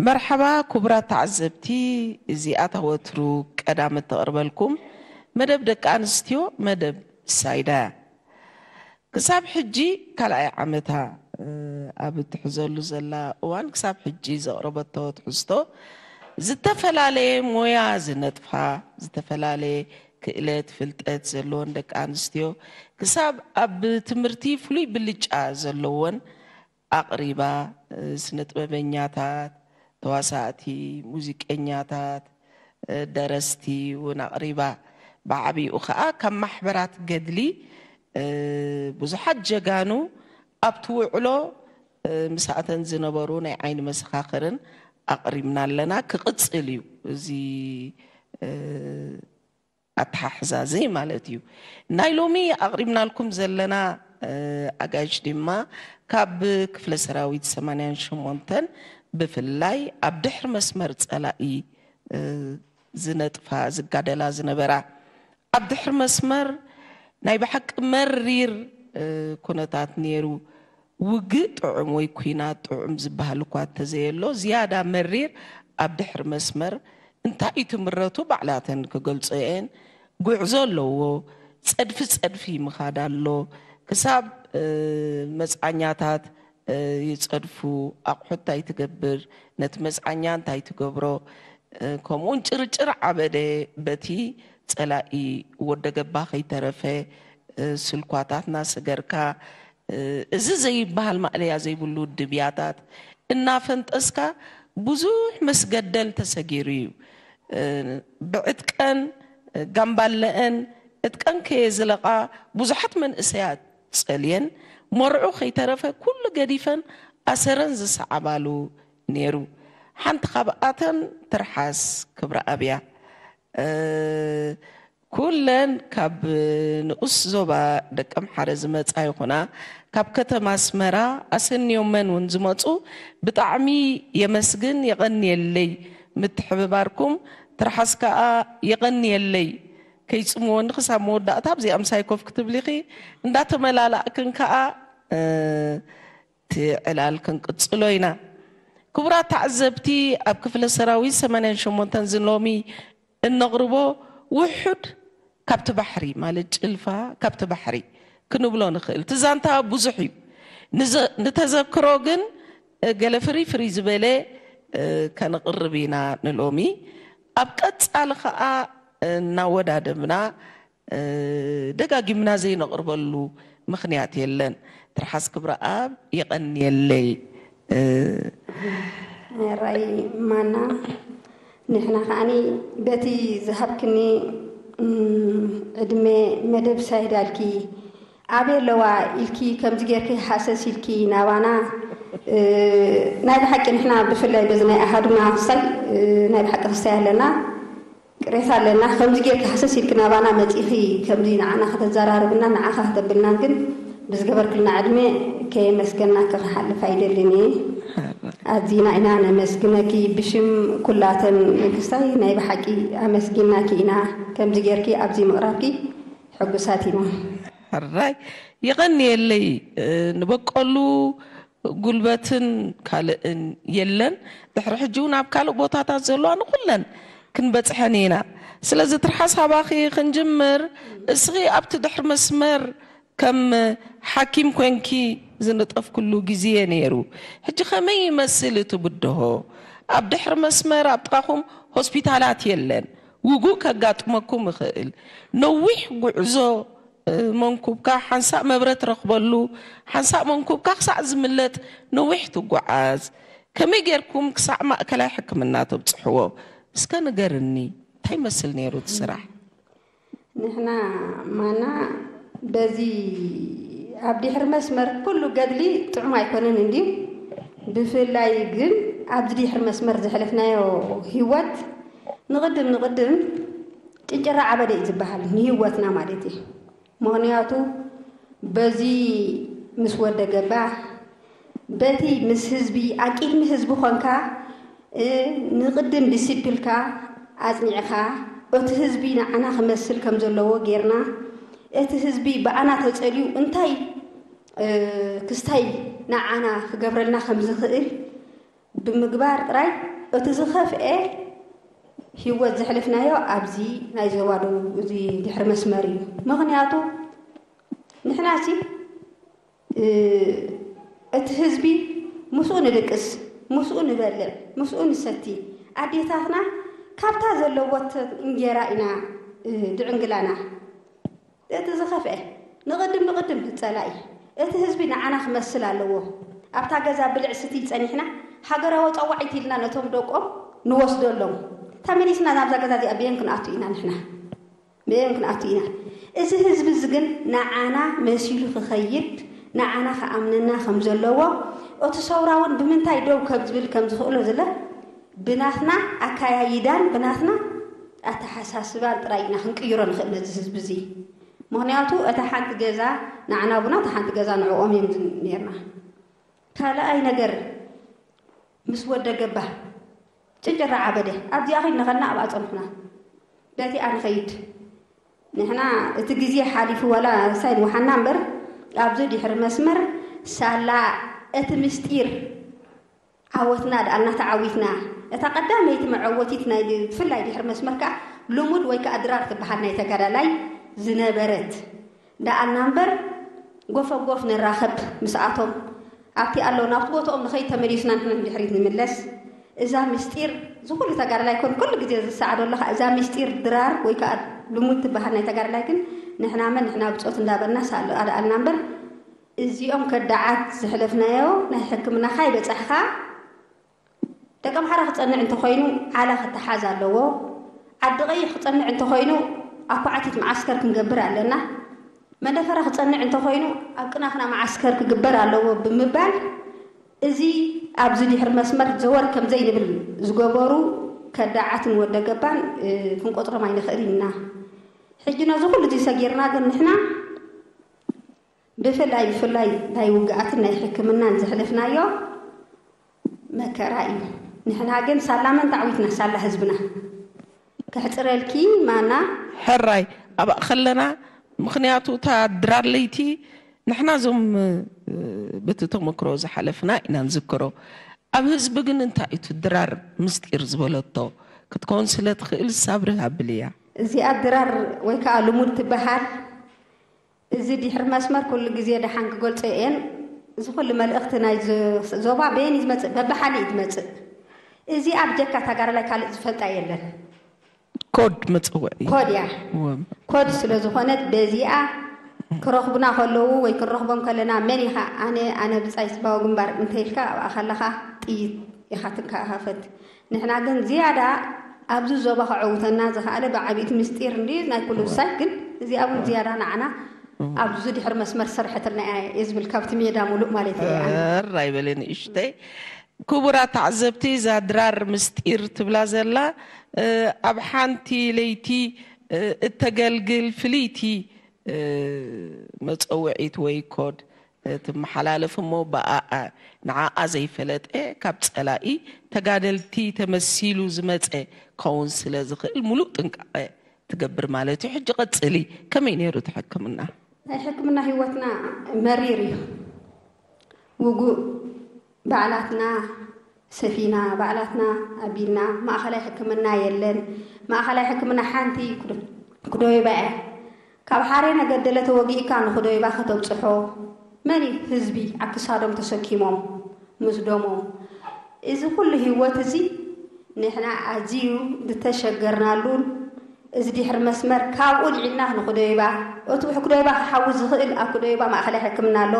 መርሓባ ክቡራት ተዓዘብቲ፣ እዚኣ እታ ወትሩ ቀዳመት ተቕርበልኩም መደብ ደቂ ኣንስትዮ፣ መደብ ሳይዳ እያ። ክሳብ ሕጂ ካልኣይ ዓመታ፣ እ፣ ኣብ እትሕዘሉ ዘላ እዋን፣ ክሳብ ሕጂ ዘቕረበቶ ትሕዝቶ፣ ዝተፈላለየ ሞያ ዝነጥፋ፣ ዝተፈላለየ ክእለት ፍልጠት ዘለወን ደቂ ኣንስትዮ፣ ክሳብ ኣብ ትምህርቲ ፍሉይ ብልጫ ዘለወን ኣቕሪባ። እ፣ ስነ ጥበበኛታት፣ ተዋሳእቲ፣ ሙዚቀኛታት፣ እ፣ ደረስቲ እውን ኣቕሪባ። ብዓቢኡ ኸኣ ካብ ማሕበራት ገድሊ፣ እ፣ ብዙሓት ጀጋኑ ኣብቲ ውዕሎ፣ እ፣ ምስኣተን ዝነበሩ ናይ ዓይኒ መሰኻኽርን ኣቕሪብና ኣለና። ክቕጽል እዩ እዚ፣ እ፣ ኣተሓሕዛ እዚ ማለት እዩ። ናይ ሎሚ ኣቕሪብናልኩም ዘለና፣ እ፣ ኣጋይሽ ድማ ካብ ክፍለ ሰራዊት ሰማንያን ሸሞንተን፣ ብፍላይ ኣብ ድሕሪ መስመር ጸላኢ፣ እ፣ ዝነጥፋ፣ ዝጋደላ ዝነበራ፣ ኣብ ድሕሪ መስመር ናይ ብሓቂ መሪር፣ እ፣ ኩነታት ነይሩ። ውግእ ጥዑም ወይ ኲናት ጥዑም ዝበሃል እኳ እንተዘየሎ፣ ዝያዳ መሪር ኣብ ድሕሪ መስመር እንታይ እዩ ትምረቱ፣ ባዕላተን ክገልጾ እየን። ጉዕዞ ኣለዎ። ጸድፊ ጸድፊ ምኻድ ኣሎ። ክሳብ፣ እ፣ መጽዓኛታት፣ እ፣ ይጸድፉ፣ ኣቑሑት እንታይ ትገብር፣ ነቲ መጽዓኛ እንታይ ትገብሮ፣ እ፣ ከምኡውን ጭርጭር ዓበደ በቲ ጸላኢ ወደ ገባ ከይተረፈ፣ እ፣ ስልኳታት እናሰገርካ፣ እ፣ እዚ ዘይበሃል ማእለያ ዘይብሉ ድብያታት እናፈንጠስካ ብዙሕ መስገደል ተሰጊሩ እዩ። እ፣ ብዕጥቀን ጋምባለአን ዕጥቀን ከየዝለቓ ብዙሓት መንእሰያት ጸልየን፣ መርዑ ከይተረፈ ኩሉ ገዲፈን ኣሰረን ዝሰዓባሉ ነይሩ። ሓንቲ ካብኣተን ትርሓስ ክብረኣብ እያ። እ፣ ኩለን ካብ ንኡስ ዞባ ደቀምሓረ ዝመጻ ይኹና፣ ካብ ከተማ ኣስመራ ኣሰንዮመን እውን ዝመጹ፣ ብጣዕሚ የመስግን፣ የቐንየለይ ምትሕብባርኩም። ትርሓስ ከኣ የቐንየለይ፣ ከይጽምወኒ ክሳብ መወዳእታ ኣብዚኣ ምሳይ ኮፍ ክትብሊ ኢኺ። እንዳተመላላእክን ከኣ፣ እ፣ እቲ ዕላል ክንቅጽሎ ኢና። ክቡራት ተዓዘብቲ፣ ኣብ ክፍለ ሰራዊት ሰማንያን ሸሞንተን ዝሎሚ እነቕርቦ ውሑድ ካብቲ ባሕሪ፣ ማለት ጭልፋ ካብቲ ባሕሪ ክንብሎ ንኽእል። እቲ ዛንታ ብዙሕ እዩ። ንዘ-፣ ንተዘክሮ ግን፣ እ፣ ገለ ፍርይ ፍርይ ዝበለ፣ እ፣ ከነቕርብ ኢና ንሎሚ። ኣብ ቀጻሊ ኸኣ፣ እ፣ እናወዳደብና፣ እ፣ ደጋጊምና ዘይነቕርበሉ ምኽንያት የለን። ትርሓስ ክብረኣብ፣ የቐንየለይ። እ፣ ራይ ማና፣ ንሕና ከዓኒ በቲ ዝሃብክኒ፣ እም፣ ዕድመ መደብ ሳይዳልኪ ኣበይ ኣለዋ ኢልኪ ከምዚ ጌርኪ ሃሰስ ኢልኪ ናባና፣ እ፣ ናይ ብሓቂ ንሕና ብፍላይ በዚ ናይ ኣሃዱና ክስታይ፣ እ፣ ናይ ብሓቂ ክስታይ ኣለና። ቅሬታ ኣለና። ከምዚ ጌርኪ ሃሰስ ኢልኪ ናባና መጺኺ ከምዚ ንዓና ከተዘራርብና፣ ንዓኻ ከተብልና ግን ብዝገበርክልና ዕድመ ከየመስገናኪ ክሓልፍ ኣይደልን እየ። ኣዚና ኢና ነመስግነኪ። ብሽም ኩላተን ክስታይ ናይ ብሓቂ ኣመስጊናኪ ኢና። ከምዚ ጌርኪ ኣብዚ ምቕራብኪ ሕጉሳት ኢና። ሕራይ፣ የቐንየለይ። እ፣ ንበቀሉ ጉልበትን ካልእን የለን። ድሕሪ ሕጂ እውን ኣብ ካልእ ቦታታት ዘለዋ ንኹለን ክንበጽሐን ኢና። ስለዚ ትርሓስ ሃባኺ ክንጅምር፣ እስኺ ኣብቲ ድሕሪ መስመር ከም ሓኪም ኮንኪ ዝነጠፍክሉ ግዜ ነይሩ። ሕጂ ከመይ ይመስል እቲ ብድሆ? ኣብ ድሕሪ መስመር ኣብ ጥቓኹም ሆስፒታላት የለን። ውጉእ ከጋጥመኩም ይኽእል። ነዊሕ ጉዕዞ፣ እ፣ መንኩብካ ሓንሳእ መብረ ትረኽበሉ፣ ሓንሳእ መንኩብካ ክሳዕ ዝምለጥ ነዊሕ ትጓዓዝ። ከመይ ጌርኩም ክሳዕ ማእከላይ ሕክምና ተብጽሕዎ? እስከ ንገርኒ፣ እንታይ ይመስል ነይሩ እቲ ስራሕ? ንሕና ማና በዚ ኣብ ድሕሪ መስመር ኩሉ ገድሊ ጥዑም ኣይኮነን እንድዩ። ብፍላይ ግን ኣብዚ ድሕሪ መስመር ዘሕለፍናዮ ህይወት ንቕድም ንቕድም ጭንጭራ ዓበደ እዩ ዝበሃል፣ ንህይወትና ማለት እዩ። ምኽንያቱ በዚ ምስ ወደ ገባ፣ በቲ ምስ ህዝቢ፣ ኣብ ቅድሚ ህዝቢ ኾንካ፣ እ፣ ንቕድም ዲሲፕልካ ኣጽኒዕኻ፣ እቲ ህዝቢ ንዓና ክመስል ከም ዘለዎ ጌርና፣ እቲ ህዝቢ ብኣና ተጸልዩ እንታይ፣ እ፣ ክስታይ ንዓና ክገብረልና ከም ዝኽእል ብምግባር ጥራይ እቲ ዝኸፍኤ ህይወት ዘሕለፍናዮ ኣብዚ ናይ ዞባ ደቡብ እዚ ድሕሪ መስመር እዩ። ምኽንያቱ ንሕናሲ እቲ ህዝቢ ምስኡ ንድቅስ፣ ምስኡ ንበልዕ፣ ምስኡ ንሰቲ፣ ኣዴታትና ካብታ ዘለዎት እንጌራ ኢና ድዕንግላና። እቲ ዝኸፍአ ንቕድም ንቕድም ጸላኢ እቲ ህዝቢ ንዓና ክመስል ኣለዎ። ኣብታ ገዛ ብልዕ ስቲ ጸኒሕና ሃገራዊ ጸዋዒት ኢልና ነቶም ደቆም ንወስደሎም። ተመሊስና ናብዛ ገዛ እዚኣ በየን ክንኣቱ ኢና ንሕና? በየን ክንኣቱ ኢና? እዚ ህዝቢ እዚ ግን ንዓና መሲሉ ክኸይድ፣ ንዓና ክኣምነና ከም ዘለዎ፣ እቲ ሰውራ እውን ብምንታይ ደው ከም ዝብል ከም ዝኽእሎ ዝለ ብናትና ኣካያይዳን ብናትና ኣተሓሳስባን ጥራይ ኢና ክንቅይሮ ንኽእል ነዚ ህዝቢ እዚ። ምኽንያቱ እታ ሓንቲ ገዛ ንዓና ቡና እታ ሓንቲ ገዛ ንዕኦም እዮም ነርና። ካልኣይ ነገር ምስ ወደ ገባ ጭጭራ ዓበደ ኣብዚኣ ኸይድ ነኸልና ኣብኣ ጸንሑና። በቲኣ ንኸይድ ንሕና እቲ ግዜ ሓሊፉ ዋላ ሳይድ ወሓና እምበር ኣብዚ ድሕሪ መስመር ሳላ እቲ ምስጢር ዓወትና ደኣ እናተዓዊትና እታ ቀዳመይቲ መዐወቲት ናይ ብፍላይ ድሕሪ መስመር ከኣ ልሙድ ወይ ከኣ ድራር ትበሃል ናይ ተጋዳላይ ዝነበረት ደኣ እምበር ጎፈጎፍ ንራኸብ ምስኣቶም ኣብቲ ኣሎ ናብቲ ቦታኦም ንኸይድ ተመሊስና ንሕና ንድሕሪት ንምለስ እዛ ምስጢር ዝኹሉ ተጋዳላይ ኮን ኩሉ ግዜ ዝሰዓዶ ኣለኻ እዛ ምስጢር ድራር ወይ ከዓ ልሙድ ትበሃል ናይ ተጋዳላይ ግን ንሕና መን ንሕና ብፆት እንዳበልና ሳሎ ኣደኣልና እምበር እዚኦም ከዳዓት ዝሕለፍናዮ ናይ ሕክምና ካይ በፃሕኻ ደቂ ኣምሓራ ክጸንዕ እንተኾይኑ ዓላ ክተሓዝ ኣለዎ። ዓዲ ቀይሕ ክጸንዕ እንተኾይኑ ኣኳዓቲት መዓስከር ክንገብር ኣለና። መደፈራ ክጸንዕ እንተኾይኑ ኣብ ቅናኽና መዓስከር ክግበር ኣለዎ ብምባል እዚ ኣብዚ ድሕሪ መስመር ዘወር ከም ዘይንብል ዝገበሩ ከዳዓትን ወደ ገባን ክንቆጽሮም ኣይንኽእልን ኢና። ሕጂ ነዚ ኩሉ እዚ ሰጊርና ግን ንሕና ብፍላይ ብፍላይ ናይ ውግኣትን ናይ ሕክምናን ዘሕለፍናዮ መከራ እዩ። ንሕና ግን ሳላ መን ተዓዊትና ሳላ ህዝብና ከሕፅረልኪ ማና ሕራይ ኣብኣ ከለና ምክንያቱ እታ ድራር ለይቲ ንሕና ዞም በቲ ተመክሮ ዝሓለፍና ኢና ንዝክሮ ኣብ ህዝቢ ግን እንታይ እዩ ድራር ምስጢር ዝበለቶ ክትከውን ስለ ትኽእል ሳብሪ ሃብል እያ እዚኣ ድራር ወይ ከዓ ልሙድ ትበሃል እዚ ድሕሪ መስመር ኩሉ ግዜ ደሓን ክገልጾ እየን። እዚ ኩሉ መልእኽቲ ናይ ዞባ በየን እዩ ዝመጽእ? በብሓደ እዩ ዝመጽእ። እዚ ኣብ ጀካ ታጋራላይ ካልእ ዝፈልጣ የለን። ኮድ መጽውዒ። ኮድ እያ። ኮድ ስለ ዝኾነት በዚኣ ክረኽቡና ከለዉ ወይ ክንረኽቦም ከለና መን ኢኻ? ኣነ ኣነ ብጻይ ህዝባዊ ግንባር እንተ ኢልካ ኣብኣ ከለኻ ጥይት ኢኻ ትከኣኻፈት። ንሕና ግን ዝያዳ ኣብዚ ዞባ ከዐውተና ዝኸኣለ ብዓቢት ምስጢር እንዲ ናይ ኩሉ ሳይ ግን እዚኣ እውን ዝያዳ ንዓና ኣብዚ ድሕሪ መስመር ዝሰርሐትልና እያ እየ ዝብል ካብቲ ሜዳ ሙሉእ ማለት እየ ኣነ። ራይ በለ ንእሽተይ ክቡራት ተዓዘብቲ እዛ ድራር ምስጢር ትብላ ዘላ ኣብ ሓንቲ ለይቲ እተገልግል ፍልይቲ መፀውዒት ወይ ኮድ ትመሓላለፍ እሞ ብኣኣ ንዓኣ ዘይፈለጠ ካብ ጸላኢ ተጋደልቲ ተመሲሉ ዝመጸ ክኸውን ስለ ዝኽእል ሙሉእ ጥንቃቐ ትገብር ማለት እዩ። ሕጂ ቀጽሊ፣ ከመይ ነይሩ እቲ ሕክምና? ናይ ሕክምና ህይወትና መሪር እዩ። ውጉእ ባዕላትና ሰፊና፣ ባዕላትና ኣቢልና፣ ማእኸላይ ሕክምና የለን። ማእኸላይ ሕክምና ሓንቲ ክዶ- ክዶይባ እያ። ካብ ሓሬነ ገደለ ተወጊእካ ንኽዶይባ ከተብፅሖ መን እዩ ህዝቢ ኣብ ክሳዶም ተሰኪሞም ምስ ደሞም? እዚ ኩሉ ህይወት እዚ ንሕና ኣዝዩ ዝተሸገርናሉን እዚ ድሕሪ መስመር ካብኡ ልዒልና ንኽዶይባ እቲ ክዶይባ ክሓዊ ዝኽእል ኣብ ክዶይባ ማእኸላይ ሕክምና ኣሎ።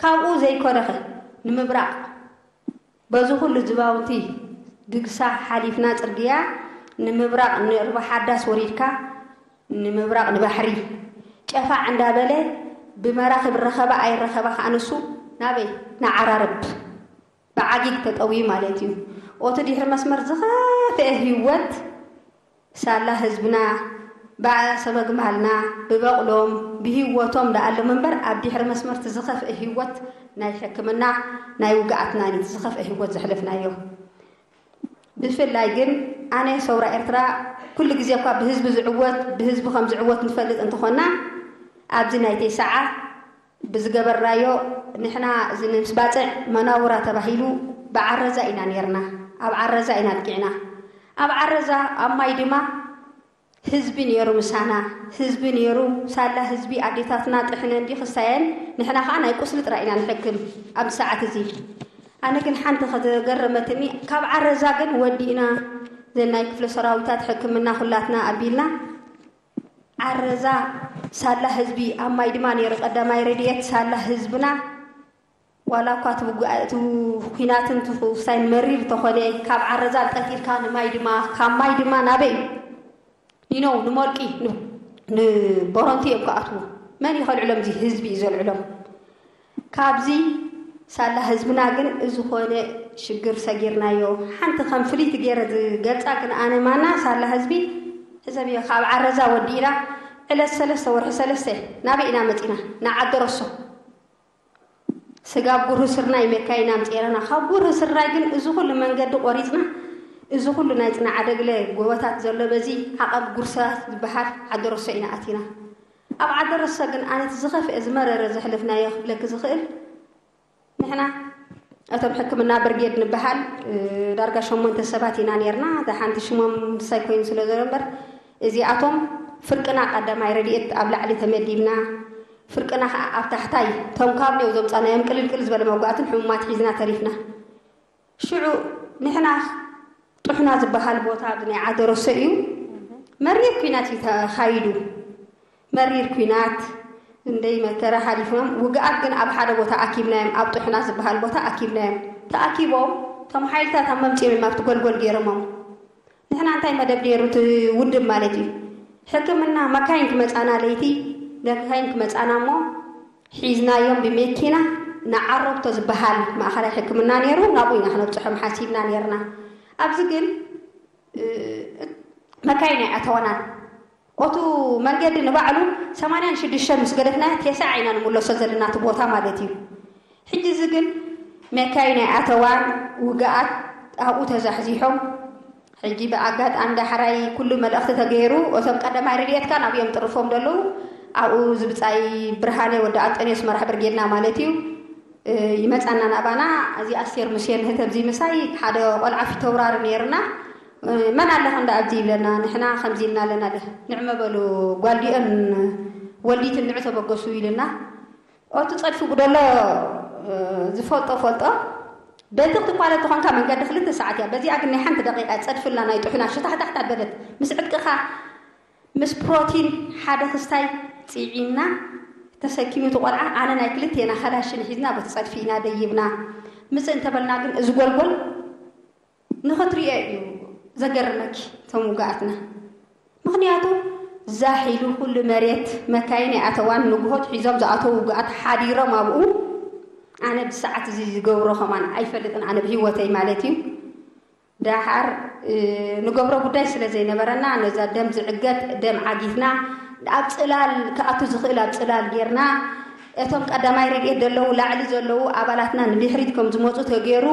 ካብኡ ዘይኮነኸ ንምብራቕ በዚ ኩሉ ዝባውንቲ ድግሳ ሓሊፍና ፅርግያ ንምብራቕ ንዕርባ ሓዳስ ወሪድካ ንምብራቕ ንባሕሪ ጨፋዕ እንዳበለ ብመራኽብ ረኸባ ኣይረኸባ ከዓ ንሱ ናበይ ንዓራርብ ብዓጊግ ተጠውዩ ማለት እዩ። ኦቲ ድሕሪ መስመር ዝኸፍአ ህይወት ሳላ ህዝብና ብኣሰበግማልና ብበቕሎም ብህይወቶም ደኣሎም እምበር ኣብ ድሕሪ መስመርቲ ዝኸፍአ ህይወት ናይ ሕክምና ናይ ውግኣትና ኒቲ ዝኸፍአ ህይወት ዘሕለፍናዮ። ብፍላይ ግን ኣነ ሰውራ ኤርትራ ኩሉ ግዜ እኳ ብህዝቢ ዝዕወት ብህዝቢ ከም ዝዕወት ንፈልጥ እንተኾና ኣብዚ ናይ ተስዓ ብዝገበርናዮ ንሕና እዚ ንምስባፅዕ መናውራ ተባሂሉ ብዓረዛ ኢና ነይርና። ኣብ ዓረዛ ኢና ኣጥቂዕና። ኣብ ዓረዛ ኣብ ማይ ድማ ህዝቢ ነይሩ ምሳና። ህዝቢ ነይሩ፣ ሳላ ህዝቢ ኣዴታትና ጥሕነን ድዩ ክሳየን፣ ንሕና ኸዓ ናይ ቁስሊ ጥራይ ኢና ንሕክም ኣብዚ ሰዓት እዚ። ኣነ ግን ሓንቲ ከዘገረመትኒ፣ ካብ ዓረዛ ግን ወዲእና፣ ዘናይ ክፍለ ሰራዊታት ሕክምና ኩላትና ኣቢልና፣ ዓረዛ ሳላ ህዝቢ ኣብ ማይ ድማ ነይሩ ቀዳማይ ረድኤት ሳላ ህዝብና። ዋላ እኳ እቲ ውግኣ-፣ እቲ ኲናትን እቲ ክስታይን መሪር እንተኾነ፣ ካብ ዓረዛ ጠልጢልካ ንማይ ድማ፣ ካብ ማይ ድማ ናበይ? ኒነው፣ ንሞልቂ፣ ን-፣ ንቦረንቱ እዮም ክኣትዉ። መን እዩ ከልዕሎም? እዚ ህዝቢ እዩ ዘልዕሎም። ካብዚ ሳላ ህዝብና ግን እዚ ኾነ ሽግር ሰጊርናዮ። ሓንቲ ከም ፍልይቲ ገይረ ዝገልጻ ግን ኣነ ማና ሳላ ህዝቢ ሕሰብዮ፣ ካብ ዓረዛ ወዲእና ዕለት ሰለስተ ወርሒ ሰለስተ ናበይ ኢና መጺና? ንዓዲ ረሶ። ስጋብ ጉርህ ስርናይ መካይን ኣምጺኤና። ካብ ጉርህ ስርናይ ግን እዚ ኩሉ መንገዲ ቆሪጽና፣ እዚ ኩሉ ናይ ጽናዕ ዓደግለ ጎቦታት ዘሎ በዚ ዓቐብ ጉርሳት ዝበሃል ዓዲ ረሶ ኢና ኣቲና። ኣብ ዓዲ ረሶ ግን ኣነ እቲ ዝኸፍአ ዝመረረ ዘሕለፍናዮ ክብለኪ ዝኽእል፣ ንሕና እቶም ሕክምና ብርጌድ ንበሃል፣ እ፣ ዳርጋ ሸሞንተ ሰባት ኢና ነይርና። እታ ሓንቲ ሽሞም ንሳይ ኮይኑ ስለ ዘሎ እምበር፣ እዚኣቶም ፍርቅና ቀዳማይ ረድኤት ኣብ ላዕሊ ተመዲብና፣ ፍርቅና ኸዓ ኣብ ታሕታይ፣ እቶም ካብ ኔው ዘምጻናዮም ቅልልቅል ዝበለ መጓእትን ሕሙማት ሒዝና ተሪፍና። ሽዑ ንሕና ጥሑና ዝበሃል ቦታ ኣብዚ ናይ ዓደረሶ እዩ። መሪር ኲናት እዩ ተኻይዱ። መሪር ኲናት፣ እንደይ መከራ ሓሊፎም፣ ውግኣት ግን ኣብ ሓደ ቦታ ኣኪብናዮም፣ ኣብ ጥሑና ዝበሃል ቦታ ኣኪብናዮም። ተኣኪቦም፣ እቶም ሓይልታት ኣብ መምጺኦም እዮም ኣብቲ ጎልጎል ገይሮሞም። ንሕና እንታይ መደብ ነይሩ እቲ ውድብ ማለት እዩ? ሕክምና መካይን ክመጻና ለይቲ፣ መካይን ክመጻና እሞ ሒዝናዮም ብመኪና ንዓረብቶ ዝበሃል ማእኸላይ ሕክምና ነይሩ፣ ናብኡ ኢና ክነብጽሖም ሓሲብና ነይርና። ኣብዚ ግን፣ እ፣ መካይን ኣይኣተወናን። ኦቱ መንገዲ ንባዕሉ ሰማንያን ሽዱሽተን ምስ ገደፍናዮ ቴስዓ ኢና ንምለሶ ዘለና እቲ ቦታ ማለት እዩ። ሕጂ እዚ ግን መካይን ኣይኣተዋን፣ ውግኣት ኣብኡ ተዛሕዚሖም። ሕጂ ብኣጋጣሚ ዳሕራይ ኩሉ መልእኽቲ ተገይሩ፣ እቶም ቀዳማይ ረድኤት ካን ኣብኡ እዮም ጥርፎም ዘለዉ። ኣብኡ ዝብጻይ ብርሃነ ወዲ ኣንጠንዮስ መራሕ ብርጌድና ማለት እዩ፣ እ፣ ይመጻና ናባና። እዚ ኣስቴር ሙሴ ንህተብዚ ምሳይ ሓደ ቆልዓ ፊተውራሪ ነይርና። እ፣ መን ኣለኻ እንዳ ኣብዚ ይብለና፣ ንሕና ከምዚ ኢልና ኣለና። ደ ንዕመ በሉ ጓልዲኦን ወልዲትን ንዑ ተበገሱ ኢልና። ኦቲ ጸድፊ ጉደሎ፣ እ፣ ዝፈልጦ ፈልጦ። በቲ ክትቋረጥ ተኾንካ መንገዲ ክልተ ሰዓት እያ። በዚኣ ግን ናይ ሓንቲ ደቂቃ ጸድፍላ ናይ ጥሑና ሽታሕታሕታ በለት። ምስ ዕጥቅኻ፣ ምስ ፕሮቲን ሓደ ክስታይ ጽዒና ተሰኪሙ እቲ ቆልዓ፣ ኣነ ናይ ክልቴና ከላሽን ሒዝና በቲ ጸድፊ ኢና ደይብና። ምጽእ እንተበልና ግን እዚ ጎልጎል ንኽትሪኦ እዩ ዘገርመኪ፣ እቶም ውግኣትና። ምኽንያቱ ዛሕ ኢሉ ኩሉ መሬት መካይን ኣይኣተዋን፣ ንግሆት ሒዞም ዝኣተዉ ውግኣት ሓዲሮም ኣብኡ። ኣነ ብሰዓት እዚ ዝገብሮ ከማን ኣይፈልጥን፣ ኣነ ብህይወተይ ማለት እዩ። ደሓር፣ እ፣ ንገብሮ ጉዳይ ስለ ዘይነበረና፣ ነዛ ደም ዝዕገት ደም ዓጊትና፣ ኣብ ጽላል ክኣቱ ዝኽእል ኣብ ጽላል ጌርና፣ እቶም ቀዳማይ ረድኤት ዘለዉ፣ ላዕሊ ዘለዉ ኣባላትና ንድሕሪት ከም ዝመጹ ተገይሩ፣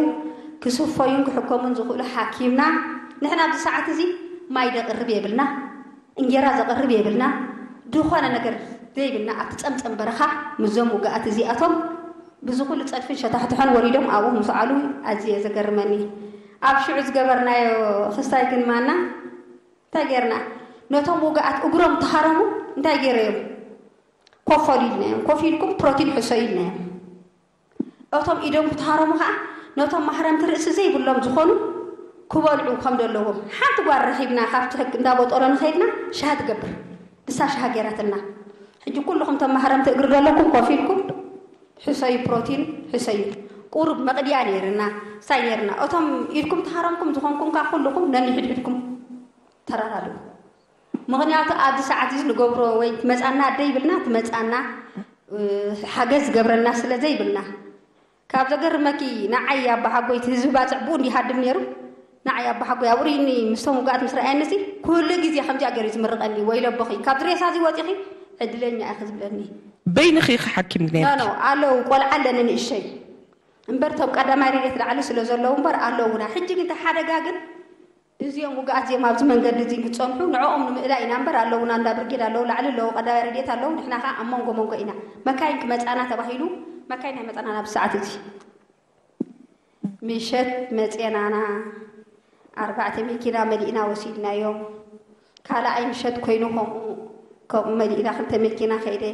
ክስፈዩን ክሕከሙን ዝኽእሉ ሓኪምና። ንሕና ኣብዚ ሰዓት እዚ ማይ ደቕርብ የብልና፣ እንጌራ ዘቕርብ የብልና፣ ዝኾነ ነገር ዘይብልና፣ ኣብቲ ጸምጸም በረኻ ምስዞም ውግኣት እዚኣቶም ብዚ ኩሉ ጸድፍን ሸታሕትሖን ወሪዶም ኣብኡ ምስ ዓሉ ኣዝየ ዘገርመኒ። ኣብ ሽዑ ዝገበርናዮ ክስታይ ግን ማና እንታይ ጌርና? ነቶም ውግኣት እግሮም ተሃረሙ እንታይ ገይረዮም? ኮፍ በሉ ኢልናዮም። ኮፍ ኢልኩም ፕሮቲን ሕሰዩ ኢልናዮም። እቶም ኢዶም ዝተሃረሙ ኸዓ ነቶም ማህረምቲ ርእሲ ዘይብሎም ዝኾኑ ክበልዑ ከም ዘለዎም ሓንቲ ጓል ረኺብና ካብቲ ሕግ እንዳበጠሮ ንኸይድና ሻሂ ትገብር። ንሳ ሻሂ ገይራትና። ሕጂ ኩልኹም እቶም ማህረምቲ እግሪ ዘለኩም ኮፍ ኢልኩም ሕሰዩ፣ ፕሮቲን ሕሰዩ። ቁሩብ መቕድያ ነይርና፣ ሳይ ነይርና። እቶም ኢድኩም ተሃረምኩም ዝኾንኩም ከኣ ኩልኹም ነንሕድሕድኩም ተራዳድኡ። ምኽንያቱ ኣብዚ ሰዓት እዚ ንገብሮ ወይ ትመጻና ኣደ ይብልና፣ ትመጻና፣ እ፣ ሓገዝ ዝገብረና ስለ ዘይብልና። ካብ ዘገርመኪ ንዓይ ኣባሓጎ እቲ ህዝቢ ባጽዕ ብኡ እንዲ ይሃድም ነይሩ። ንዓይ ኣባሓጎይ ኣብኡ ርኢኒ ምስቶም ውግኣት ምስ ረኣየኒሲ ኩሉ ግዜ ከምዚኣ ገይሩ እዩ ዝምርቐኒ፣ "ወይለቦኺ ካብዚ ሬሳ እዚ ወጺኺ ዕድለኛ ኢኺ" ዝብለኒ። በይንኺ ኢኺ ሓኪም ኖ፣ ነይርኪ? ኖ፣ ኣለዉ ቆልዓ ኣለኒ ንእሸይ። እምበር እቶም ቀዳማይ ረድኤት ላዕሊ ስለ ዘለዉ እምበር ኣለዉና። ሕጂ ግን እቲ ሓደጋ ግን እዚኦም ውግኣት እዚኦም ኣብዚ መንገዲ እዚ ክጸንሑ ንዕኦም ንምእላይ ኢና እምበር ኣለዉና። እንዳ ብርጌድ ኣለዉ፣ ላዕሊ ኣለዉ፣ ቀዳማይ ረድኤት ኣለዉ። ንሕና ከኣ ኣብ መንጎ መንጎ ኢና። መካይን ክመጻና ተባሂሉ መካይን ኣይመጻናን ኣብዚ ሰዓት እዚ። ምሸት መፅናና ኣርባዕተ መኪና መሊእና ወሲድናዮም። ካልኣይ ምሸት ኮይኑ ከምኡ ከምኡ መሊእና ክልተ መኪና ከይደ።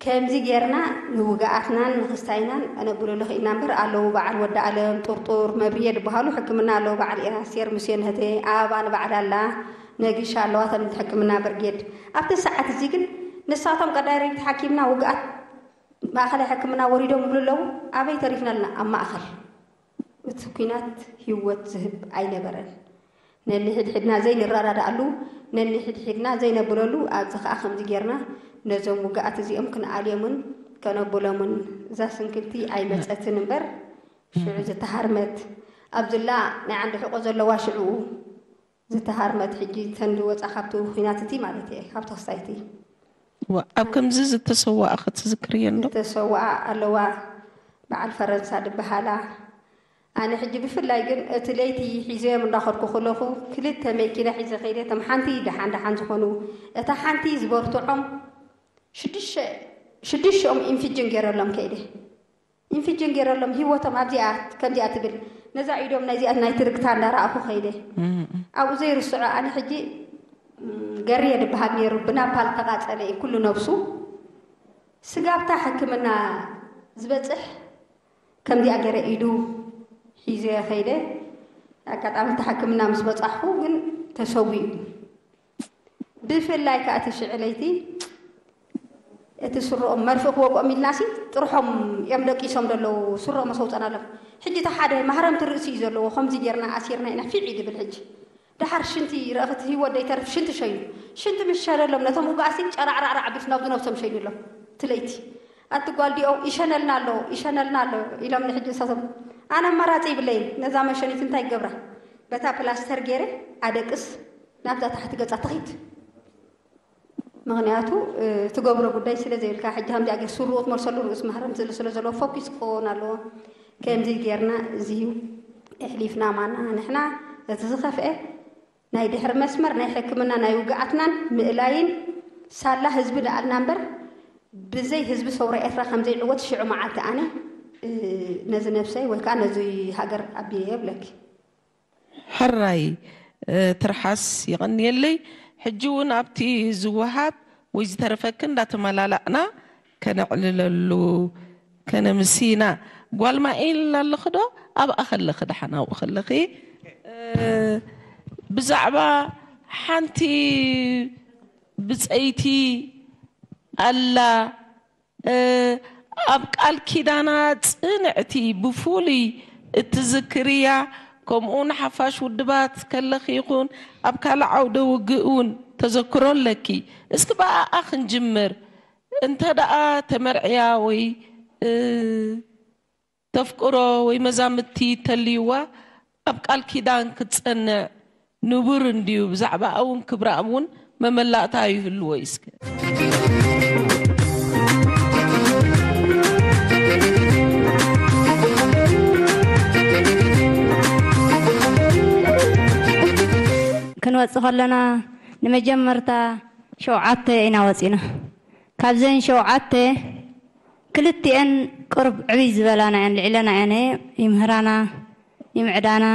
ከምዚ ጌርና ንውግኣትናን ንክስታይናን ኣነብለሉ ክኢልና እምበር ኣለዉ በዓል ወዲ ኣለም፣ ጡርጡር፣ መብርየ ዝበሃሉ ሕክምና ኣለዉ። በዓል ኤራስቴር፣ ሙሴ፣ ንህተ ኣበባ ንባዕላ ኣላ፣ ነጊሻ ኣለዋ፣ ተምንቲ ሕክምና ብርጌድ። ኣብቲ ሰዓት እዚ ግን ንሳቶም ቀዳሪት ሓኪምና ውግኣት ማእኸላይ ሕክምና ወሪዶም ይብሉ ኣለዉ። ኣበይ ተሪፍና ኣለና? ኣብ ማእኸል። እቲ ኲናት ህይወት ዝህብ ኣይነበረን። ነንሕድሕድና ዘይንረዳድኣሉ፣ ነንሕድሕድና ዘይነብለሉ፣ ኣብዚ ኸኣ ከምዚ ጌርና ነዞም ውግኣት እዚኦም ክንኣልዮምን ከነብሎምን እዛ ስንክልቲ ኣይመጸትን እምበር፣ ሽዑ ዝተሃርመት ኣብዝላ ናይ ዓንዲ ሕቖ ዘለዋ ሽዕኡ ዝተሃርመት ሕጂ ተን ዝወጻ ካብቲ ኹናት እቲ ማለት እየ፣ ካብቲ ክስታይ እቲ። እዋ፣ ኣብ ከምዚ ዝተሰዋኣ ክትዝክርየን ዶ? ዝተሰዋኣ ኣለዋ፣ በዓል ፈረንሳ ዝበሃላ። ኣነ ሕጂ ብፍላይ ግን እቲ ለይቲ ሒዘዮም እንዳኸድኩ ከለኹ ክልተ መኪና ሒዘ ከይደ፣ እቶም ሓንቲ ደሓን ደሓን ዝኾኑ፣ እታ ሓንቲ ዝበርትዖም ሽዱሽተ ሽዱሽተኦም ኢንፊጅን ገይረሎም ከይደ። ኢንፊጅን ገይረሎም ህይወቶም ኣብዚኣ ከምዚኣ ትብል፣ ነዛ ኢዶም ናይዚኣ ናይ ትርግታ እንዳረኣኹ ከይደ። እም፣ እም። ኣብኡ ዘይርስዖ ኣነ ሕጂ፣ እም፣ ገርየ ዝበሃል ነይሩ፣ ብናፓል ተቓጸለ እዩ ኩሉ ነብሱ። ስጋብታ ሕክምና ዝበጽሕ ከምዚኣ ገይረ ኢዱ ሒዘ ከይደ። ኣጋጣሚ እቲ ሕክምና ምስ በጻሕኩ ግን ተሰዊኡ። ብፍላይ ከኣ እቲ ሽዕ ለይቲ እቲ ስርኦም መርፍእ ክወግኦም ኢልናሲ ጥርሖም እዮም ደቂሶም ዘለዉ፣ ስርኦም ኣሰውጸናሎም። ሕጂ እቲ ሓደ ማህረምቲ ርእሲ እዩ ዘለዎ፣ ከምዚ ጌርና ኣሲርና ኢና ፊዕ እዩ ዝብል። ሕጂ ደሓር ሽንቲ ረእኽቲ ህይወት ደይተርፍ ሽንቲ ሸይኑ። ሽንቲ ምስ ሸነሎም ነቶም ውጋእሲ ጨራዕራዕራዕ ኣቢሉ ናብዚ ነብሶም ሸይኑሎም። እቲ ለይቲ ኣቲ ጓል ዲኦም ይሸነልና ኣሎ፣ ይሸነልና ኣሎ ኢሎም ንሕጂ እሳቶም። ኣነ ኣማራጺ ይብለይን፣ ነዛ መሸኒት እንታይ ይገብራ? በታ ፕላስተር ገይረ ኣደቅስ ናብዛ ታሕቲ ገጻ ትኺድ። ምኽንያቱ፣ እ፣ ትገብሮ ጉዳይ ስለ ዘይብልካ፣ ሕጂ ከምዚኣ ገይር ስሩኡ ትመልሰሉ ርእስ ማህረምቲ ስለ፣ ስለ ዘለዎ ፎኪስ ክኸውን ኣለዎ። ከምዚ ጌርና እዚ እዩ ኣሕሊፍና ማና። ንሕና እቲ ዝኸፍአ ናይ ድሕሪ መስመር ናይ ሕክምና ናይ ውግኣትናን ምእላይን ሳላ ህዝቢ ደኣልና እምበር ብዘይ ህዝቢ ሰውራ ኤርትራ ከም ዘይዕወት ሽዑ መዓልቲ ኣነ፣ እ፣ ነዚ ነብሰይ ወይ ከኣ ነዚ ሃገር ኣቢየ የብለኪ። ሕራይ፣ እ፣ ትርሓስ የቐንየለይ። ሕጂ እውን ኣብቲ ዝወሃብ ወይ ዝተረፈኪ እንዳተመላላእና ከነዕልለሉ ከነምሲ ኢና። ጓል ማኤል ኣለኺ ዶ? ኣብኣ ከለኺ፣ ደሓን ኣብኡ ከለኺ፣ እ፣ ብዛዕባ ሓንቲ ብጸይቲ ኣላ፣ እ፣ ኣብ ቃል ኪዳና ጽንዕቲ፣ ብፍሉይ እትዝክርያ፣ ከምኡውን ሓፋሽ ውድባት ከለኺ ይኹን ኣብ ካልእ ዓውደ ውግእ እውን ተዘክሮ ኣለኪ። እስኪ ብኣኣ ክንጅምር። እንተ ደኣ ተመርዕያ ወይ፣ እ፣ ተፍቅሮ ወይ መዛምድቲ ተልይዋ፣ ኣብ ቃል ኪዳን ክትጸንዕ ንቡር እንድዩ። ብዛዕባኣ እውን ክብራኣ እውን መመላእታ ይህልዎ እዩ። እስከ ክንወጽእ ከለና ንመጀመርታ ሸውዓተ ኢና ወጺና። ካብዘን ሸውዓተ ክልቲኤን ቅርብ ዕብይ ዝበላና እየን፣ ልዕለና እየን፣ ይምህራና፣ ይምዕዳና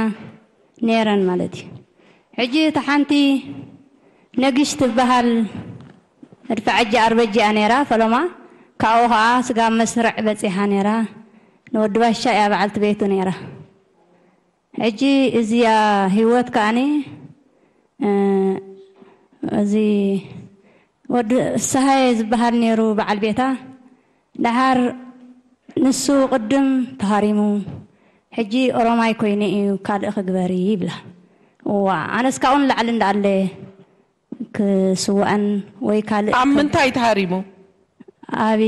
ነይረን ማለት እዩ። ሕጂ እታ ሓንቲ ነግሽ ትበሃል መድፍዓጂ ኣርበጂ እያ ነይራ፣ ፈለማ ካብኡ ኸዓ ስጋብ መስርዕ በጺሓ ነይራ። ንወዲ ባሻ እያ በዓልቲ ቤቱ ነይራ። ሕጂ እዚኣ ህይወት ከኣኒ፣ እ፣ እዚ ወዲ ፍስሃየ ዝበሃል ነይሩ በዓል ቤታ። ደሓር ንሱ ቅድም ተሃሪሙ፣ ሕጂ ኦሮማይ ኮይኑ እዩ፣ ካልእ ክግበር ይብላ። እዋ፣ ኣነስ ካብኡ ንላዕሊ እንዳኣለ ክስዋእን ወይ ካልእ ኣብ ከ- ምንታይ ተሃሪሙ? ኣብ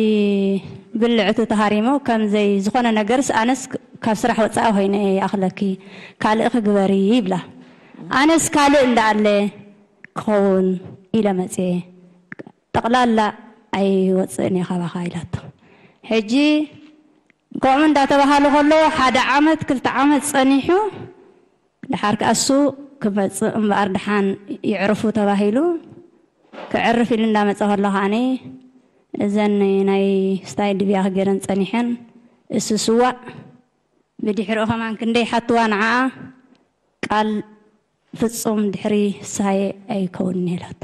ብልዕቱ ተሃሪሙ፣ ከምዘይ ዝኾነ ነገርስ ኣነስ ካብ ስራሕ ወጻኢ ኮይነ እየ ይኣኽለኪ፣ ካልእ ክግበር ይብላ። ኣነስ ካልእ እንዳኣለ ክኸውን ኢለ መጽየ። ጠቕላላ ኣይወጽእን እየ ካባኻ ኢላቶ። ሕጂ ከምኡ እንዳተባሃሉ ከለዉ ሓደ ዓመት ክልተ ዓመት ጸኒሑ፣ ደሓር ከኣ እሱ ክመጽእ እምበኣር ደሓን ይዕርፉ ተባሂሉ፣ ክዕርፍ ኢሉ እንዳመጸ ከሎ ከኣኒ እዘን ናይ ስታይ ድብያ ክገይረን ጸኒሐን፣ እሱ ስዋእ ብድሕሪኡ ከማን ክንደይ ሓትዋ ንዓኣ ቃል ፍጹም ድሕሪ ሳየ ኣይከውንን ኢላቶ።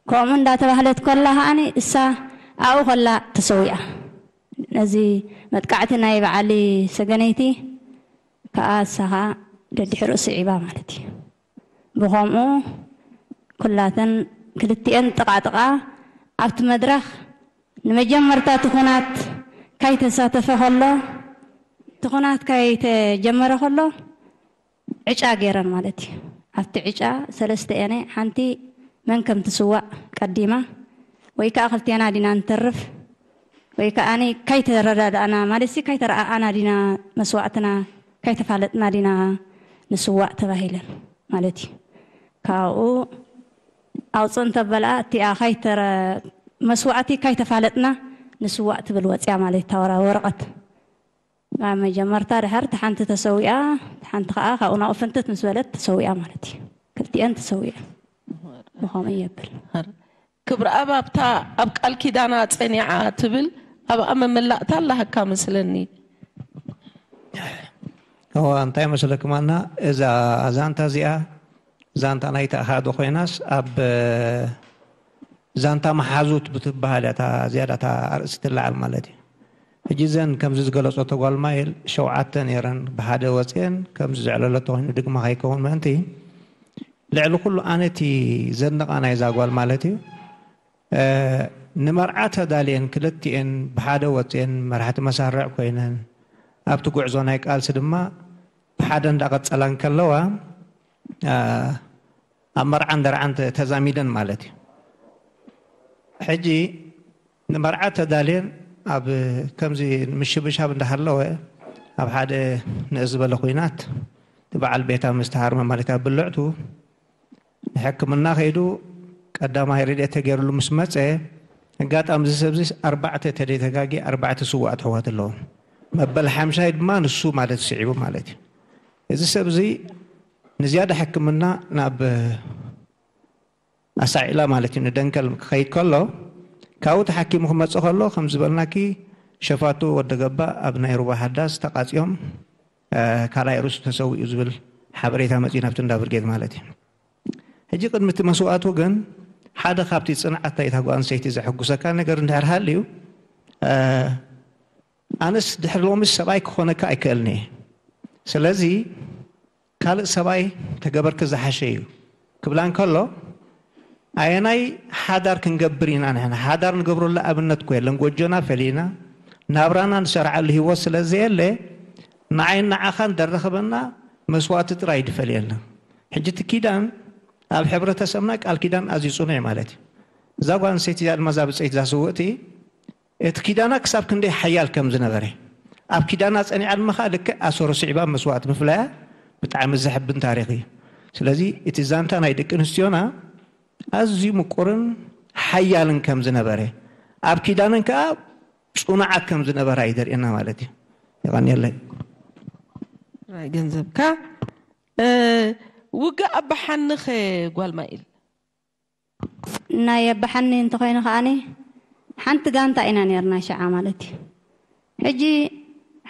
ከምኡ እንዳተባህለት ከላ ከኣኒ እሳ ኣብኡ ከላ ተሰዊኣ። ነዚ መጥቃዕቲ ናይ በዓሊ ሰገነይቲ ከኣ እሳ ከኣ ደድሕሪኡ ስዒባ ማለት እዩ። ብኸምኡ ኩላተን ክልቲኤን ጥቓጥቓ ኣብቲ መድረኽ ንመጀመርታ እቲ ኹናት ካይተሳተፈ ከሎ፣ እቲ ኹናት ካይተጀመረ ከሎ ዕጫ ገይረን ማለት እዩ። ኣብቲ ዕጫ ሰለስተ እየን፣ ሓንቲ መን ከም ትስዋእ ቀዲማ፣ ወይ ከኣ ክልቴና ዲና ንተርፍ፣ ወይ ከኣ ካይተረዳዳእና ማለት ሲ ካይተረኣኣና ዲና መስዋእትና ካይተፋለጥና ዲና ንስዋእ ተባሂለን ማለት እዩ። ካብኡ ኣውፅእ እንተበልኣ እቲኣ ካይተረ መስዋእቲ ካይተፋለጥና ንስዋእ ትብል ወፅያ ማለት እዩ። ታወራ ወረቐት ኣብ መጀመርታ ድሓር ተሓንቲ ተሰዊኣ፣ ተሓንቲ ከዓ ካብኡ ናብኡ ፍንትት ምስ በለት ተሰዊኣ ማለት እዩ። ክልቲኤን ተሰዊኤን ብኸምኡ የብል። ክብረኣብ ኣብታ ኣብ ቃል ኪዳና ጸኒዓ ትብል ኣብኣ መመላእታ ኣላሃካ መስለኒ። እዋ እንታይ መስለክማና እዛ ዛንታ እዚኣ ዛንታ ናይ ተኣሃዶ ኮይናስ ኣብ ዛንታ መሓዙት ብትበሃል እያ እታ ዝያዳ እታ ኣርእስቲ ትለዓል ማለት እዩ። ሕጂ ዘን ከምዚ ዝገለጾ ተጓል ማይል ሸውዓተ ነይረን ብሓደ ወፅየን ከምዚ ዘዕለለቶ ኮይኑ ድግማ ከይከውን ምእንቲ ልዕሊ ኩሉ ኣነ እቲ ዘድንቓ ናይዛ ጓል ማለት እዩ ንመርዓ ተዳልየን ክልቲኤን ብሓደ ወፅየን መራሕቲ መሳርዕ ኮይነን ኣብቲ ጉዕዞ ናይ ቃልሲ ድማ ብሓደ እንዳቐፀላ እንከለዋ ኣብ መርዓን ደርዓን ተዛሚደን ማለት እዩ። ሕጂ ንመርዓ ተዳልየን ኣብ ከምዚ ምሽብሻብ እንዳሃለወ ኣብ ሓደ ንእስ ዝበለ ኩናት እቲ በዓል ቤታ ምስ ተሃርመ ማለት ኣብ ብልዕቱ ንሕክምና ከይዱ ቀዳማይ ረድኤት ተገይርሉ ምስ መፀ ኣጋጣሚ እዚ ሰብዚ ኣርባዕተ ተደይተጋጊ ኣርባዕተ ስዋእ ኣሕዋት ኣለዎም። መበል ሓምሻይ ድማ ንሱ ማለት ስዒቡ ማለት እዩ። እዚ ሰብ እዚ ንዝያዳ ሕክምና ናብ ኣሳዒላ ማለት እዩ ንደንከል ክኸይድ ከሎ ካብኡ ተሓኪሙ ክመፅእ ከሎ ከም ዝበልናኪ ሸፋቱ ወደገባ ኣብ ናይ ሩባ ሓዳስ ተቃፂዮም ካልኣይ ርእሱ ተሰዊኡ ዝብል ሓበሬታ መፅኡ ናብቲ እንዳ ብርጌድ ማለት እዩ። ሕጂ ቅድሚ እቲ መስዋእቱ ግን ሓደ ካብቲ ፅንዓት ናይታ ጓል ኣንስተይቲ ዘሐጉሰካ ነገር እንድሕር ሃልዩ ኣነስ ድሕሪ ሎሚ ሰብኣይ ክኾነካ ኣይክእልን እየ። ስለዚ ካልእ ሰብኣይ ተገበርኪ ዝሓሸ እዩ ክብላ እንከሎ ኣየናይ ሓዳር ክንገብር ኢና ንሕና ሓዳር ንገብረሉ ኣብነት እኮ የለን። ጎጆና ፈሊና ናብራና ንሰርዓሉ ህይወት ስለ ዘየለ ንዓይን ንዓኻን ደረኸበና መስዋእቲ ጥራይ ድፈልየልና። ሕጂ እቲ ኪዳን ኣብ ሕብረተሰብና ቃል ኪዳን ኣዝዩ ፅኑዕ ማለት እዩ። እዛ ጓል ኣንስተይቲ እዚኣ ድማ እዛ ብፀይቲ እዛ ስውእቲ እቲ ኪዳና ክሳብ ክንደይ ሓያል ከም ዝነበረ ኣብ ኪዳና ፀኒዓ ድማ ከዓ ልክዕ ኣሰሩ ስዒባ መስዋእቲ ምፍላያ ብጣዕሚ ዘሕብን ታሪክ እዩ። ስለዚ እቲ ዛንታ ናይ ደቂ ኣንስትዮና ኣዝዩ ምቁርን ሓያልን ከም ዝነበረ ኣብ ኪዳነን ከዓ ፅኑዓት ከም ዝነበራ እዩ ዘርእየና ማለት እዩ። የቐንየለይ። ጥራይ ገንዘብካ ውግእ ኣባሓንኸ ጓል ማይል ናይ ኣባሓኒ እንተኮይኑ ከዓኒ ሓንቲ ጋንታ ኢና ነርና ሸዓ ማለት እዩ። ሕጂ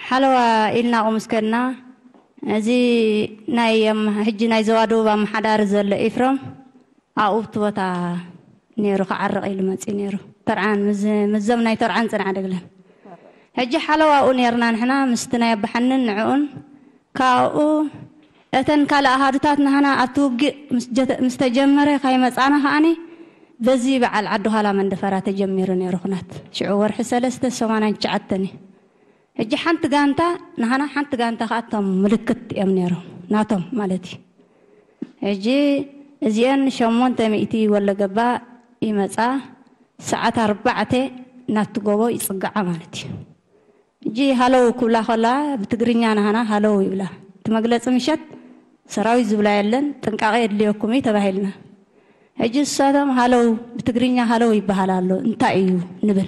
ሓለዋ ኢልና ቁምስከድና እዚ ናይ ሕጂ ናይ ዘዋ ደቡብ ኣመሓዳሪ ዘሎ ኢፍሮም ኣብኡ ብቲ ቦታ ነይሩ ክዓርቕ ኢሉ መፂኡ ነይሩ። ተርዓን ምዞም ናይ ተርዓን ፅንዓ ደግለን ሕጂ ሓለዋኡ ነርና ንሕና ምስቲ ናይ ኣባሓንን ንዕኡን ካብኡ እተን ካልእ ኣሃዱታት ናህና ኣብቲ ውግእ ምስ ተጀመረ ካይመጻና ከኣኒ በዚ በዓል ዓዲ ኋላ መንደፈራ ተጀሚሩ ነይሩ ኩናት ሽዑ ወርሒ ሰለስተ ሰማንያን ትሽዓተን እዩ። ሕጂ ሓንቲ ጋንታ ናህና ሓንቲ ጋንታ ከዓ እቶም ምልክት እዮም ነይሮም ናቶም ማለት እዩ። ሕጂ እዚአን ሸሞንተ ሚእቲ ወለገባ ይመጻ ሰዓት ኣርባዕተ ናቱ ጎቦ ይጽግዓ ማለት እዩ። ሕጂ ሃለው ክብላ ከላ ብትግርኛ ናህና ሃለው ይብላ። እቲ መግለፂ ምሸት ሰራዊት ዝብላ የለን ጥንቃቄ የድልየኩም እዩ ተባሂልና። ሕጂ እሳቶም ሃለው ብትግርኛ ሃለው ይበሃል ኣሎ እንታይ እዩ ንብል።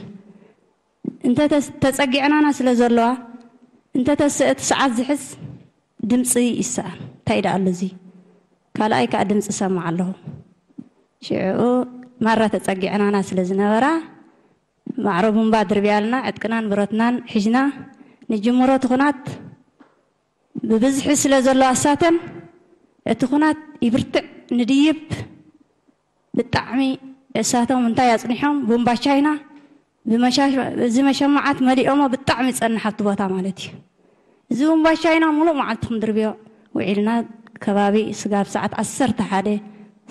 እንተ ተፀጊዕናና ስለ ዘለዋ እንተ ተስእት ሰዓት ዝሕዝ ድምፂ ይሰኣን እንታይ ደኣ ኣሎ እዚ ካልኣይ ከዓ ድምፂ ሰማዕ ኣለኹ። ሽዕኡ ማራ ተፀጊዕናና ስለ ዝነበራ ማዕሮ ቡምባ ድርብያልና ዕጥቅናን ብረትናን ሒዝና ንጅምሮ ትኹናት ብብዝሒ ስለ ዘሎ ኣሳተን እቲ ኩናት ይብርትዕ ንድይብ። ብጣዕሚ እሳቶም እንታይ ኣጽኒሖም፣ ቡምባ ቻይና ብመሻ- እዚ መሸማዓት መሊኦሞ። ብጣዕሚ ጸንሕ ኣብቲ ቦታ ማለት እዩ። እዚ ቡምባ ቻይና ሙሉእ መዓልቲ ክንድርብዮ ውዒልና፣ ከባቢ ስጋብ ሰዓት ዓሰርተ ሓደ፣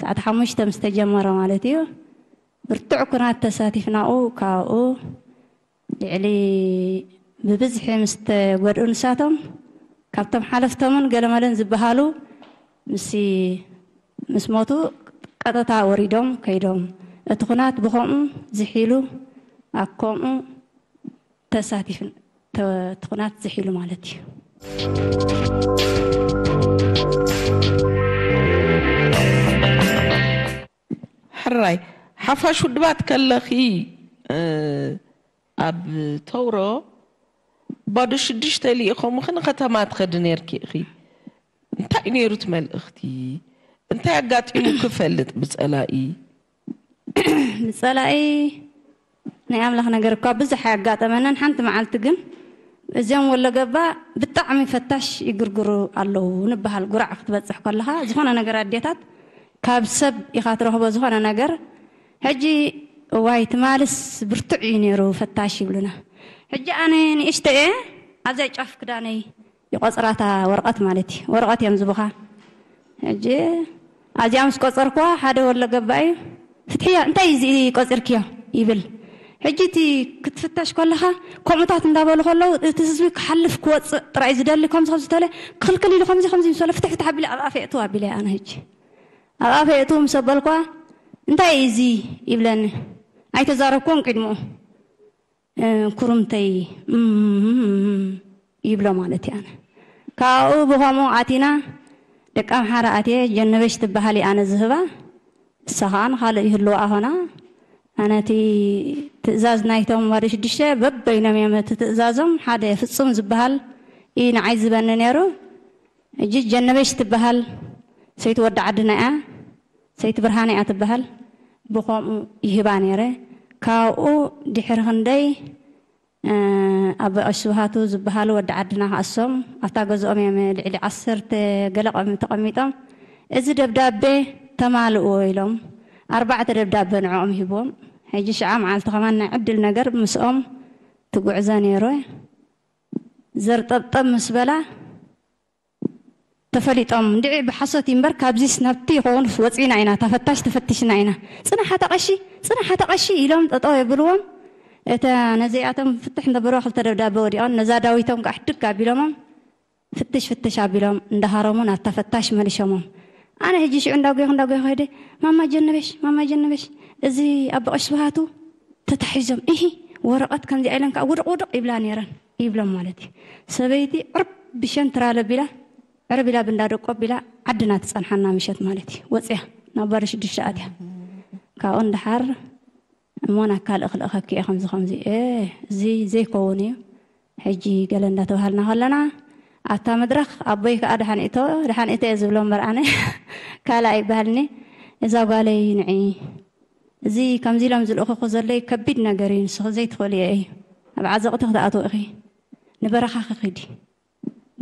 ሰዓት ሓሙሽተ ምስ ተጀመረ ማለት እዩ። ብርቱዕ ኩናት ተሳቲፍናኡ። ካብኡ ልዕሊ ብብዝሒ ምስ ተጎድኡ ንሳቶም፣ ካብቶም ሓለፍቶምን ገለመለን ዝበሃሉ ምስ ምስ ሞቱ ቀጥታ ወሪዶም ከይዶም። እቲ ኩናት ብኸምኡ ዝሒሉ፣ ኣብ ከምኡ ተሳቲፍን ተ- እቲ ኩናት ዝሒሉ ማለት እዩ። ሕራይ፣ ሓፋሽ ውድባት ከለኺ፣ እ፣ ኣብ ተውሮ ባዶ ሽዱሽተ ልኢኾምኺ ንከተማ ትኸዲ ነርኪ ኢኺ። እንታይ እዩ ነይሩ እቲ መልእኽቲ? እንታይ ኣጋጢሙ ክፈልጥ ብጸላኢ? ብጸላኢ ናይ ኣምላኽ ነገር እኳ ብዙሕ ኣያጋጠመናን። ሓንቲ መዓልቲ ግን እዚኦም ወሎ ገባ ብጣዕሚ ፈታሽ ይግርግሩ ኣለዉ ንበሃል። ጉራዕ ክትበጽሕ ከለኻ ዝኾነ ነገር ኣዴታት ካብ ሰብ ኢኻ ትረኽቦ ዝኾነ ነገር። ሕጂ እዋይ ትማልስ ብርቱዕ እዩ ነይሩ ፈታሽ ይብሉና። ሕጂ ኣነ ንእሽተየ ኣብዛ ጫፍ ክዳነይ ይቆጽራታ ወረቐት ማለት እዩ። ወረቐት እዮም ዝቡኻ። ሕጂ ኣብዚኣ ምስ ቆጸርኩዋ ሓደ ወሎ ገባእ እዩ። ፍትሕዮ እንታይ እዩ እዚ ቆጺርክዮ ይብል። ሕጂ እቲ ክትፍተሽ ከለኻ ከምኡታት እንዳበሉ ከለዉ እቲ ህዝቢ ክሓልፍ ክወፅእ ጥራይ ዝደሊ ከምዚ ከምዚ ተለ ክልክል ኢሉ ከምዚ ከምዚ ምስ በለ ፍትሕ ፍትሕ ኣቢለ ኣብ ኣፈ የእትው ኣቢለ ኣነ ሕጂ ኣብ ኣፈ የእትው ምስ ኣበልኳ እንታይ እዩ እዚ ይብለኒ። ኣይተዛረብኩዎን ቅድምኡ ኩርምተይ ይብሎ ማለት እየ። ኣነ ካብኡ ብኸምኡ ኣቲና ደቂ ኣምሓራ ኣትየ ጀነበሽ ትበሃል እየ ኣነ ዝህባ። እሳ ከዓ ንኻልእ ይህልዋ ኾና ኣነ እቲ ትእዛዝ ናይቶም ወዲ ሽዱሽተ በበይኖም እዮም እቲ ትእዛዞም ሓደ ፍፁም ዝበሃል እዩ ንዓይ ዝበኒ ነይሩ። እጂ ጀነበሽ ትበሃል ሰይቲ ወዲ ዓድና እያ። ሰይቲ ብርሃነ እያ ትበሃል። ብኸምኡ ይህባ ነይረ። ካብኡ ድሕሪ ክንደይ ኣቦ ቀሺ ስብሃቱ ዝበሃሉ ወዲ ዓድና ክኣሶም ኣብታ ገዝኦም እዮም ልዕሊ ዓሰርተ ገለ ቀሚ ተቐሚጦም እዚ ደብዳቤ ተማልእዎ ኢሎም ኣርባዕተ ደብዳቤ ንዕኦም ሂቦም። ሕጂ ሽዓ መዓልቲ ከማን ናይ ዕድል ነገር ምስኦም ትጉዕዘ ነይሩ። ዘርጠብጠብ ምስ በላ ተፈሊጦም እንድዒ ብሓሶት እዩ እምበር ካብዚስ ናብቲ ይኸውን ወፂና ኢና፣ እታ ፈታሽ ተፈቲሽና ኢና። ፅናሕ ኣታ ቀሺ፣ ፅናሕ ኣታ ቀሺ ኢሎም ጠጠው የብልዎም። እተ ነዚኣቶም ፍትሕ እንተበልዋ ክልተ ደብዳበ ወዲቖን ነዛ ዳዊቶም ከዓ ሕድግ ኣቢሎሞም ፍትሽ ፍትሽ ኣቢሎም እንዳሃረሙ ናብታ ፈታሽ መሊሾሞም። ኣነ ሕጂ ሽዑ እንዳጎይኹ እንዳጎይኹ ከይደ ማማ ጀነበሽ፣ ማማ ጀነበሽ እዚ ኣቦ ቀሺ ስብሃቱ ተታሒዞም እሂ ወረቐት ከምዚኣ ኢለን ከዓ ውድቕ ውድቕ ይብላ ነይረን ይብሎም ማለት እዩ። ሰበይቲ ዕርብ ብሸን ትራለ ቢላ ዕርብ ኢላ ብንዳ ደቆ ቢላ ዓድና ትፀንሓና ምሸት ማለት እዩ። ወፅያ ናብ ባዶ ሽዱሽተ ኣትያ ካብኡ ንድሓር እሞ ናብ ካልእ ክልእኸኪ እየ ከምዚ ከምዚ እ እዚ ዘይከውን እዩ። ሕጂ ገለ እንዳተባሃልና ከለና ኣብታ መድረኽ ኣቦይ ከዓ ደሓን እቶ ደሓን እቶ እየ ዝብሎ እምበር ኣነ ካልእ ኣይበሃልኒ። እዛ ጓለይ ንዒ እዚ ከምዚ ኢሎም ዝልእኹኹ ዘለይ ከቢድ ነገር እዩ፣ ንስኺ ዘይትኽእልዮ እዩ፣ ኣብ ዓዘቕቲ ክትኣትዊ ኢኺ፣ ንበረኻኺ ኺዲ፣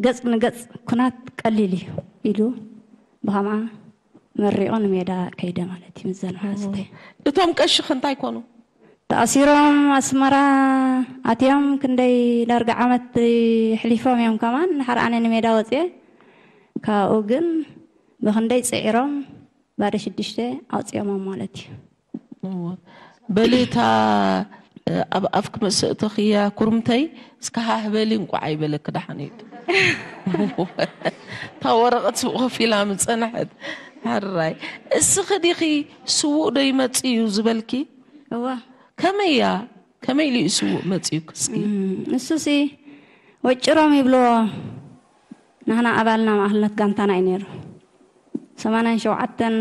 ገጽ ንገጽ ኩናት ቀሊል እዩ ኢሉ ብኸምኣ መሪቑ ንሜዳ ከይደ ማለት እዩ። ምዘን ሓዝተይ እቶም ቀሽኺ እንታይ ኮኑ? ተኣሲሮም ኣስመራ ኣትዮም ክንደይ ዳርጋ ዓመት ኣሕሊፎም እዮም። ከማን ንሓር ኣነ ንሜዳ ወፅየ ካብኡ ግን ብኽንደይ ፅዒሮም ባዶ ሽዱሽተ ኣውፅኦሞም ማለት እዩ። እወ። በሊ እታ ኣብ ኣፍኪ ምስ እተኽያ ኩርምተይ እስከ ሃህ በሊ እንቋዕ ኣይበለኪ ደሓን እዩ። እታ ወረቐት ስብ ኮፍ ኢላ ምጸንሐት። ሕራይ እስኺ ዲኺ ስዉእ ዶ ይመጽእ እዩ ዝበልኪ? እወ ከመይ እያ ከመይ ኢሉ እዩ ስዉእ መጺኡ ክስኪ? ንሱሲ ወጭሮም ይብልዎ። ንሕና ኣባልና ማእኸልነት ጋንታና እዩ ነይሩ። ሰማንያን ሸውዓተን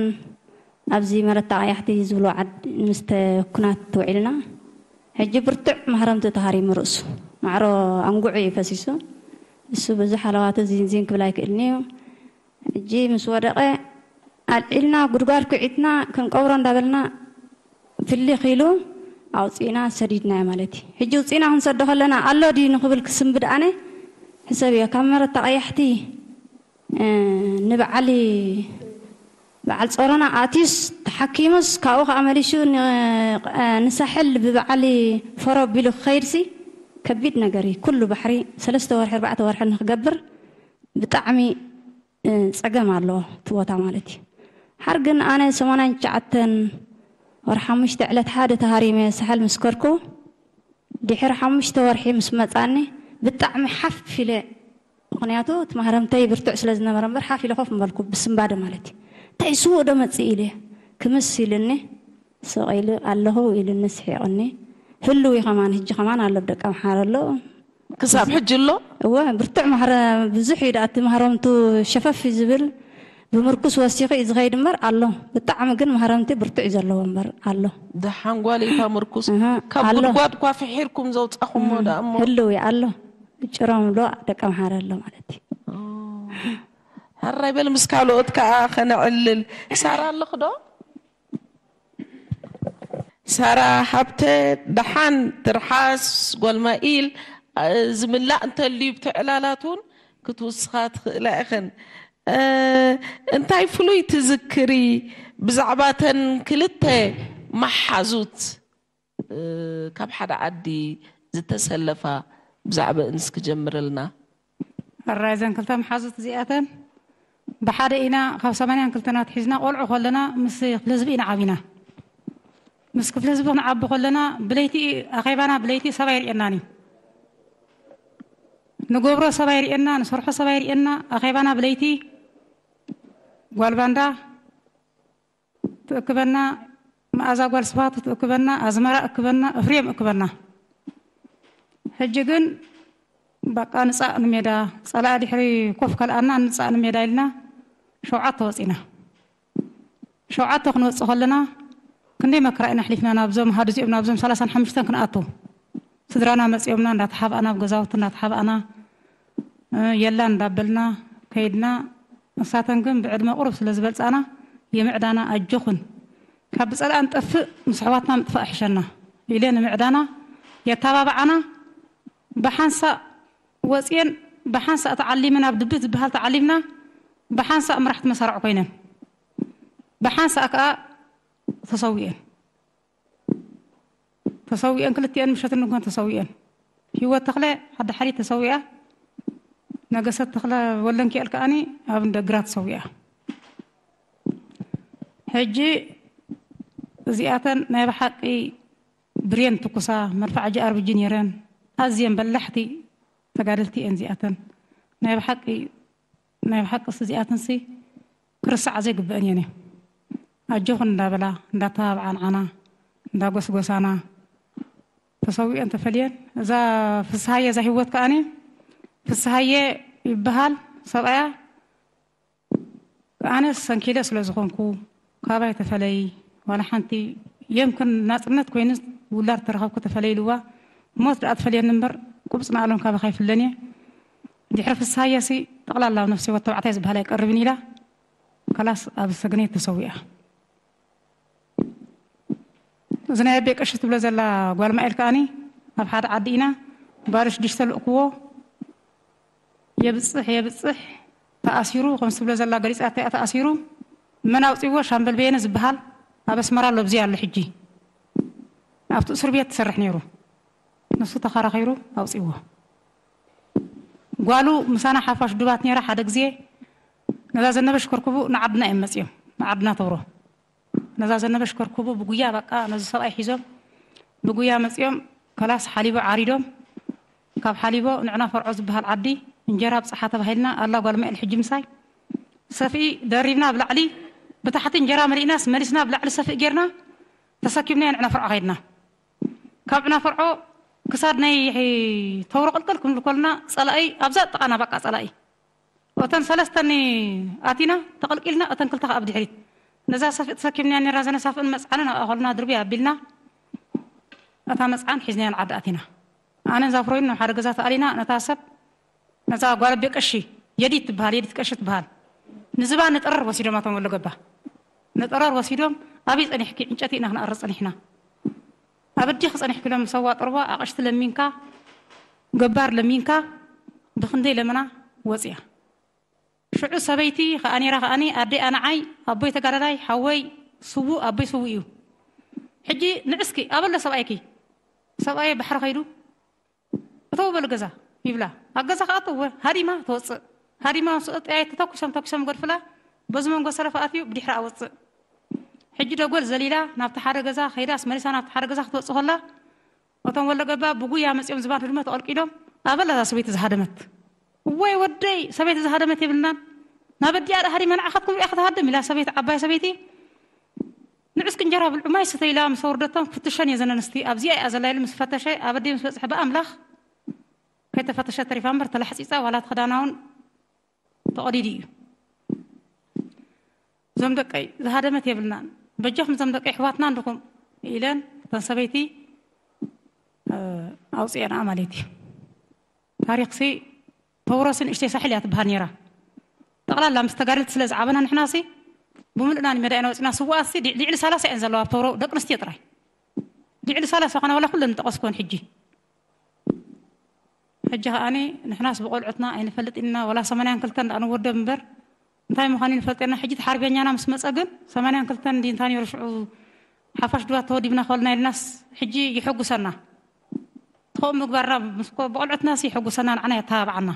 ኣብዚ መረታ ቀያሕቲ ዝብሎ ዓድ ምስተ ኩናት ውዒልና። ሕጂ ብርቱዕ ማህረምቲ ተሃሪሙ ርእሱ። ማዕሮ ኣንጉዑ እዩ ፈሲሱ። እሱ ብዙሕ ሃለዋቱ ዚንዚን ክብል ኣይክእልን እዩ። ሕጂ ምስ ወደቐ ኣልዒልና ጉድጓድ ኩዒትና ክንቀብሮ እንዳበልና ፍልኽ ኢሉ ኣውፂእና ሰዲድናዮ ማለት እዩ። ሕጂ ውፂእና ክንሰዶ ከለና ኣሎ ድዩ ንክብል ክስንብድ ኣነ ሕሰብዮ፣ ካብ መረታ ቀያሕቲ ንበዓል በዓል ጾሮና ኣትዩስ ተሓኪሙስ ካብኡ ከዓ መሊሹ ንሳሕል ብበዓል ፈሮ ቢሉ ክኸይድሲ ከቢድ ነገር እዩ። ኩሉ ባሕሪ ሰለስተ ወርሒ ኣርባዕተ ወርሒ ንክገብር ብጣዕሚ ጸገም ኣለዎ እቲ ቦታ ማለት እዩ። ሓር ግን ኣነ ሰማንያን ትሽዓተን ወርሒ ሓሙሽተ ዕለት ሓደ ተሃሪመ ሳሕል ምስ ከድኩ ድሕሪ ሓሙሽተ ወርሒ ምስ መጻኒ ብጣዕሚ ሓፍ ኢለ፣ ምኽንያቱ እቲ ማህረምተይ ብርቱዕ ስለ ዝነበረ እምበር ሓፍ ኢለ ኮፍ ምበልኩ ብስንባደ ማለት እዩ። እንታይ ስዉእ ዶ መጽእ ኢለ ክምስ ኢልኒ ስቕ ኢሉ ኣለኹ ኢልኒ ስሒቕኒ። ህልው እዩ ከማን፣ ህጂ ከማን ኣሎ ደቂ ኣምሓራ ኣሎ። ክሳብ ሕጂ ኣሎ? እወ፣ ብርቱዕ ማህረ-፣ ብዙሕ እዩ ደኣ እቲ ማህረምቱ ሸፈፍ እዩ ዝብል። ብምርኩስ ወሲኹ እዩ ዝኸይድ እምበር ኣሎ። ብጣዕሚ ግን ማህረምቲ ብርቱዕ እዩ ዘለዎ እምበር ኣሎ። ደሓን ጓል እታ ምርኩስ። እህ፣ ካብ ኣሎ። ጉድጓድ እኳ ፍሒርኩም ዘውጻኹሞ እም፣ ደኣ እሞ። ህልው እዩ ኣሎ። ጭሮም ኣሎ ደቂ ኣምሓራ ኣሎ ማለት እዩ። ኦ። ሕራይ በል ምስ ካልኦት ከኣ ከነዕልል። ሳራ ኣለኹ ዶ? ሳራ ሃብተ፣ ደሓን ትርሓስ ጓል ማኢል፣ እ፣ ዝምላእ እንተልዩ ብቲ ዕላላት እውን ክትውስኻ ትኽእላ ኢኽን። እ፣ እንታይ ፍሉይ ትዝክሪ ብዛዕባ እተን ክልተ መሓዙት፣ እ፣ ካብ ሓደ ዓዲ ዝተሰለፋ ብዛዕባእን እስኪ ጀምርልና። ሕራይ እዘን ክልተ መሓዙት እዚኣተን ብሓደ ኢና ካብ ሰማንያን ክልተን ኣትሒዝና ቆልዑ ከለና ምስ ክፍለ ህዝቢ ኢና ዓቢና። ምስ ክፍለ ህዝቢ ክንዓቢ ከለና ብለይቲ ኣኼባና ብለይቲ ሰብ ኣይርእየናን እዩ። ንገብሮ ሰብ ኣይርእየና፣ ንሰርሖ ሰብ ኣይርእየና። ኣኼባና ብለይቲ ጓል ባንዳ ትእክበና፣ መኣዛ ጓል ስብሃቱ ትእክበና፣ ኣዝመራ እክበና፣ እፍሬም እክበና። ሕጂ ግን በቃ ንጻእ ንሜዳ፣ ጸላኢ ድሕሪ ኮፍ ከልኣና ንጻእ ንሜዳ ኢልና ሸውዓተ ወጺና። ሸውዓተ ክንወጽእ ከለና ክንደይ መከራ ኢና ኣሕሊፍና፣ ናብዞም ሃዱ እዚኦም ናብዞም ሰላሳን ሓሙሽተን ክንኣቱ። ስድራና መጺኦምና እንዳተሓባእና፣ ኣብ ገዛውቲ እንዳተሓባእና፣ እ፣ የላን እንዳበልና ከይድና፣ ንሳተን ግን ብዕድመ ቁሩብ ስለ ዝበልጻና የምዕዳና፣ ኣጆኽን ካብ ብጸላእ ንጠፍእ ምስ ኣሕዋትና ምጥፋእ ይሕሸና ኢለ ንምዕዳና የተባብዓና። ብሓንሳእ ወጽየን ብሓንሳእ ተዓሊመን ኣብ ድብት ዝበሃል ተዓሊምና ብሓንሳእ መራሕቲ መሳርዕ ኮይነን ብሓንሳእ ከኣ ተሰዊኤን። ተሰዊአን ክልቲአን ምሸትን ንግሆን ተሰዊአን። ህይወት ተኽለ ዓዲ ሓሪት ተሰዊኣ፣ ነገሰት ተኽለ ወለንኪኤል ከኣኒ ኣብ እንደ ግራት ተሰዊኣ። ሕጂ እዚኣተን ናይ ብሓቂ ብሬን ትኩሳ መድፍዓ ጂ ኣር ቢ ጂ ነይረን። ኣዝየን በላሕቲ ተጋደልቲ እየን እዚኣተን። ናይ ብሓቂ ናይ ብሓቅስ እዚኣተንሲ ክርሳዓ ዘይግበአን እየን። ኣጆኽን እንዳበላ እንዳተባብዓ ንዓና እንዳጎስጎሳና ተሰዊአን ተፈልየን። እዛ ፍስሃየ እዛ ህይወት ከኣኒ ፍስሃየ ይበሃል ሰብኣያ። ኣነ ሰንኪለ ስለ ዝኾንኩ ካባይ ተፈለይ፣ ዋላ ሓንቲ የምክን ናጽነት ኮይኑ ውላድ ተረኸብኩ ተፈለይ ኢልዋ። ሞት ደኣ ትፈልየኒ እምበር ቁብጽ ንኣለም ካባኻ ይፍለን እየ። ድሕሪ ፍስሃየሲ ጠቕላላ ኣብ ነፍሲ ወተባዕታይ ዝበሃል ኣይቀርብን ኢላ ከላስ ኣብ ሰገነት ተሰዊኣ። እዚ ናይ ኣቤ ቀሺ ትብሎ ዘላ ጓል ማኤል ከኣኒ ኣብ ሓደ ዓዲ ኢና ባዶ ሽዱሽተ ልእክዎ የብጽሕ የብጽሕ ተኣሲሩ ከምዚ ትብሎ ዘላ ገሊጻታ እያ ተኣሲሩ መን ኣውጺዎ ሻምበል በየነ ዝበሃል ኣብ ኣስመራ ኣሎ ኣብዚ ኣሎ ሕጂ ኣብቲ እስር ቤት ትሰርሕ ነይሩ ንሱ ተኸራኺሩ ኣውጺዎ ጓሉ ምሳና ሓፋሽ ዱባት ነይራ ሓደ ግዜ ነዛ ዘነበሽ ከርኩቡ ንዓድና እዮም መጺኦም ንዓድና ተብሮ ነዛ ዘነበሽ ከርኩቡ ብጉያ በቃ ነዚ ሰብኣይ ሒዞም ብጉያ መጺኦም ከላስ ሓሊቦ ዓሪዶም ካብ ሓሊቦ ንዕና ፈርዖ ዝበሃል ዓዲ እንጀራ ብጽሓ ተባሂልና ኣላ ጓል ማኤል ሕጂ ምሳይ ሰፍኢ ደሪብና ብላዕሊ ብታሕቲ እንጀራ መሊእናስ መሊስና ብላዕሊ ሰፍኢ ጌርና ተሰኪምና ንዕና ፈርዖ ከይድና ካብ ዕና ፈርዖ ክሳድ ናይ ተውሮ ቅልቅል ክንብል ከልና ጸላኢ ኣብዛ ጥቃና በቃ ጸላኢ እተን ሰለስተኒ ኣቲና ተቐልቂልና እተን ክልተ ኣብ ድሕሪት ነዛ ሰፍእ ተሰኪምና ነራ ዘነሳፍእን መፅዓንን ኣብ ኣኸልና ድርቢ ኣቢልና እታ መፅዓን ሒዝናያ ንዓዲ ኣቲና ኣነን ዛፍሮይን ናብ ሓደ ገዛ ተኣሊና ነታ ሰብ ነዛ ጓል ኣቤ ቀሺ የዲት ትበሃል የዲት ቀሺ ትበሃል ንዝባ ንጠረር ወሲዶም ኣቶም ወሎ ገባ ንጠረር ወሲዶም ኣብይ ፀኒሕኪ ዕንጨቲ ኢና ክንኣርር ፀኒሕና ኣብ ኣዲኺ ፀኒሕኪ ኢሎም ሰዋ ጥርቦ ኣቕሽቲ ለሚንካ ገባር ለሚንካ ብክንደይ ለመና ወፅያ። ሽዑ ሰበይቲ ከኣ ነይራ ከኣኒ ኣደይ ኣነዓይ ኣቦይ ተጋዳላይ ሓወይ ስዉእ ኣቦይ ስዉእ እዩ። ሕጂ ንዕስኪ ኣበሎ ሰብኣይኪ ሰብኣየ ባሕሪ ከይዱ እተው በል ገዛ ይብላ። ኣብ ገዛ ከኣትወ ሃዲማ ትወፅእ። ሃዲማ ምስ ወፅኣየ ተተኩሶም ተኩሶም ገድፍላ። በዚ መንጎ ሰለፈ ኣትዩ ብድሕሪ ኣወፅእ። ሕጂ ደጎል ዘሊላ ናብቲ ሓደ ገዛ ከይዳስ መሊሳ ናብቲ ሓደ ገዛ ክትወፅእ ከላ እቶም ወለገባ ብጉያ መፂኦም ዝባን ህድመ ተቐልቂሎም ኣበላ እዛ ሰበይቲ ዝሃደመት። እዋይ ወደይ ሰበይቲ ዝሃደመት የብልናን። ናብ ኣዲኣ ደኣ ሃዲማ ንዓኻትኩም ሪኣ ክትሃድም ኢላ ሰበይቲ ዓባይ ሰበይቲ ንዕስኪ እንጀራ ብልዑ ማይ ስተ ኢላ ምስ ኣውርደቶም ክትፍትሸን እየ ዘነንስቲ ኣብዚኣ እያ ዘላ ኢሉ ምስ ፈተሸ ኣብ ኣደይ ምስ በፅሐ ብኣምላኽ ከይተፈተሸ ተሪፋ እምበር ተላሕፂፃ ዋላ እቲ ክዳና እውን ተቐዲዱ እዩ። እዞም ደቀይ ዝሃደመት የብልናን በጃኹም እዞም ደቀይ ኣሕዋትና እንድኹም ኢለን እተን ሰበይቲ ኣውፅኤና ማለት እዩ። ታሪኽሲ ተውረሲ ንእሽተይ ሳሕል እያ ትበሃል ነይራ። ጠቕላላ ምስ ተጋደልቲ ስለ ዝዓበና ንሕናሲ ብምሉእና ንሜዳ ኢና ወፂና። ስውኣትሲ ልዕሊ ሰላሳ እየን ዘለዋ ኣብ ተውሮ ደቂ ኣንስትዮ ጥራይ። ልዕሊ ሰላሳ ኾነ ዋላ ኩለን ንጠቐስኮን ሕጂ ሕጂ ከኣኒ ንሕናስ ብቆልዑትና ኣይንፈልጥ ኢና ዋላ ሰማንያን ክልተን ደኣ ንወደብ እምበር እንታይ ምዃኑ ንፈልጥ ኢና። ሕጂ ሓርበኛና ምስ መፀ ግን ሰማንያን ክልተን እንዲ እንታይ ነይሩ ሽዑ ሓፋሽ ድዋ ተወዲብና ከልና ኢልናስ ሕጂ ይሐጉሰና። ትኸው ምግባርና ብቆልዑትናስ ይሐጉሰና ንዓና የተባብዓና።